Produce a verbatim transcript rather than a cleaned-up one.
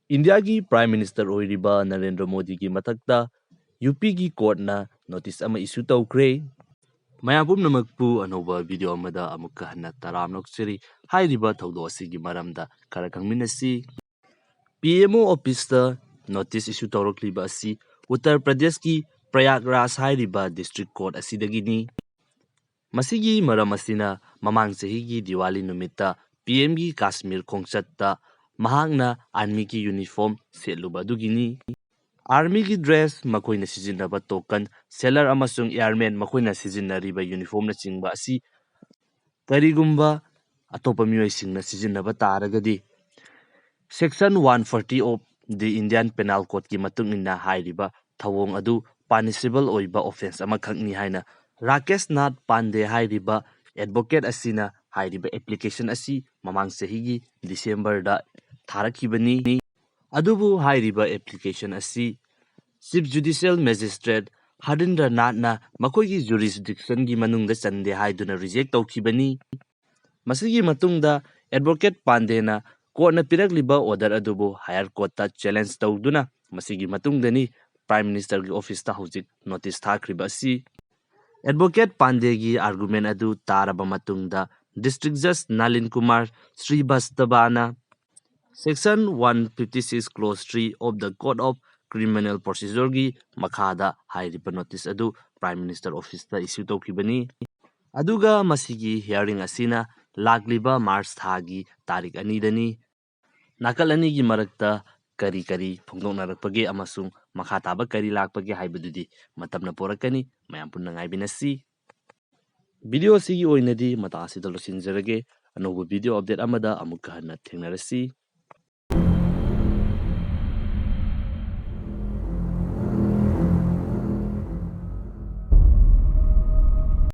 ꯏꯟꯗꯤꯌꯥꯒꯤ Prime Minister ꯑꯣꯏꯔꯤꯕ ꯅꯔꯦꯟꯗ꯭ꯔ ꯃꯣꯗꯤꯒꯤ ꯃꯊꯛꯇ UPꯒꯤ courtꯅ notice ꯑꯃ issue ꯇꯧꯈ꯭ꯔꯦ꯫ ꯃꯌꯥꯝ ꯄꯨꯝꯅꯃꯛꯄꯨ ꯑꯅꯧꯕ video ꯑꯃꯗ ꯑꯃꯨꯛꯀ ꯍꯟꯅ ꯇꯔꯥꯝꯅ ꯑꯣꯛꯆꯔꯤ꯫ ꯍꯥꯏꯔꯤꯕ ꯊꯧꯗꯣꯛ ꯑꯁꯤꯒꯤ ꯃꯔꯝꯗ ꯈꯔ ꯈꯪꯃꯤꯟꯅꯁꯤ꯫ PMO officeꯇ notice issue ꯇꯧꯔꯛꯂꯤꯕ ꯑꯁꯤ ꯎꯠꯇꯔ ꯄ꯭ꯔꯗꯦꯁꯀꯤ ꯄ꯭ꯔꯌꯥꯒꯔꯥꯖ ꯍꯥꯏꯔꯤꯕ district court ꯑꯁꯤꯗꯒꯤꯅꯤ꯫ ꯃꯁꯤꯒꯤ ꯃꯔꯝ ꯑꯁꯤꯅ ꯃꯃꯥꯡ ꯆꯍꯤꯒꯤ ꯗꯤꯋꯥꯂꯤ ꯅꯨꯃꯤꯠꯇ PMꯒꯤ ꯀꯥꯁꯃꯤꯔ ꯈꯣꯡꯆꯠꯇ ꯃꯍꯥꯛꯅ armyꯒꯤ uniform ꯁꯦꯠꯂꯨꯕ ꯑꯗꯨꯒꯤꯅꯤ꯫ Armyꯒꯤ dress, ꯃꯈꯣꯏꯅ ꯁꯤꯖꯤꯟꯅꯕ token, sailor ꯑꯃꯁꯨꯡ airman ꯃꯈꯣꯏꯅ ꯁꯤꯖꯤꯟꯅꯔꯤꯕ uniformꯅꯆꯤꯡꯕ ꯑꯁꯤ ꯀꯔꯤꯒꯨꯝꯕ ꯑꯇꯣꯞꯄ ꯃꯤꯑꯣꯏꯁꯤꯡꯅ ꯁꯤꯖꯤꯟꯅꯕ ꯇꯥꯔꯒꯗꯤ, Section one forty of the Indian Penal Codeꯀꯤ ꯃꯇꯨꯡ ꯏꯟꯅ ꯍꯥꯏꯔꯤꯕ ꯊꯧꯑꯣꯡ ꯑꯗꯨ punishable ꯑꯣꯏꯕ offence ꯑꯃꯈꯛꯅꯤ ꯍꯥꯏꯅ ꯔꯥꯀꯦꯁ ꯅꯥꯊ ꯄꯥꯟꯗꯦ ꯍꯥꯏꯔꯤꯕ advocate ꯑꯁꯤꯅ ꯍꯥꯏꯔꯤꯕ application ꯑꯁꯤ ꯃꯃꯥꯡ ꯆꯍꯤꯒꯤ Decemberꯗ ꯊꯥꯔꯛꯈꯤꯕꯅꯤ꯫ ꯑꯗꯨꯕꯨ ꯍꯥꯏꯔꯤꯕ application ꯑꯁꯤ Chief Judicial Magistrate ꯍꯔꯤꯟꯗ꯭ꯔ ꯅꯥꯊꯅ ꯃꯈꯣꯏꯒꯤ jurisdictionꯒꯤ ꯃꯅꯨꯡꯗ ꯆꯟꯗꯦ ꯍꯥꯏꯗꯨꯅ reject ꯇꯧꯈꯤꯕꯅꯤ꯫ ꯃꯁꯤꯒꯤ ꯃꯇꯨꯡꯗ advocate ꯄꯥꯟꯗꯦꯅ courtꯅ ꯄꯤꯔꯛꯂꯤꯕ order ꯑꯗꯨꯕꯨ higher courtꯇ challenge ꯇꯧꯗꯨꯅ ꯃꯁꯤꯒꯤ ꯃꯇꯨꯡꯗꯅꯤ Prime Ministerꯒꯤ officeꯇ ꯍꯧꯖꯤꯛ notice ꯊꯥꯈ꯭ꯔꯤꯕ ꯑꯁꯤ꯫ Advocate ꯄꯥꯟꯗꯦꯒꯤ argument ꯑꯗꯨ ꯇꯥꯔꯕ ꯃꯇꯨꯡꯗ District Judge ꯅꯥꯂꯤꯟ Kumar ꯁ꯭ꯔꯤꯚꯥꯁꯇꯚꯅ Section one fifty six clause three of the Code of Criminal Procedureꯒꯤ ꯃꯈꯥꯗ ꯍꯥꯏꯔꯤꯕ notice ꯑꯗꯨ Prime Minister officeꯇ issue ꯇꯧꯈꯤꯕꯅꯤ꯫ ꯑꯗꯨꯒ ꯃꯁꯤꯒꯤ hearing ꯑꯁꯤꯅ ꯂꯥꯛꯂꯤꯕ March ꯊꯥꯒꯤ ꯇꯥꯔꯤꯛ ꯑꯅꯤꯗꯅꯤ꯫ ꯅꯥꯀꯜ ꯑꯅꯤꯒꯤ ꯃꯔꯛꯇ ꯀꯔꯤ ꯀꯔꯤ ꯐꯣꯡꯗꯣꯛꯅꯔꯛꯄꯒꯦ ꯑꯃꯁꯨꯡ ꯃꯈꯥ ꯇꯥꯕ ꯀꯔꯤ ꯂꯥꯛꯄꯒꯦ ꯍꯥꯏꯕꯗꯨꯗꯤ ꯃꯇꯝꯅ ꯄꯣꯔꯛꯀꯅꯤ꯫ ꯃꯌꯥꯝ ꯄꯨꯟꯅ ꯉꯥꯏꯃꯤꯟꯅꯁꯤ꯫ Video ꯑꯁꯤꯒꯤ ꯑꯣꯏꯅꯗꯤ ꯃꯇꯥꯡ ꯑꯁꯤꯗ ꯂꯣꯏꯁꯤꯟꯖꯔꯒꯦ꯫ ꯑꯅꯧꯕ video update ꯑꯃꯗ ꯑꯃꯨꯛꯀ ꯍꯟꯅ ꯊꯦꯡꯅꯔꯁꯤ꯫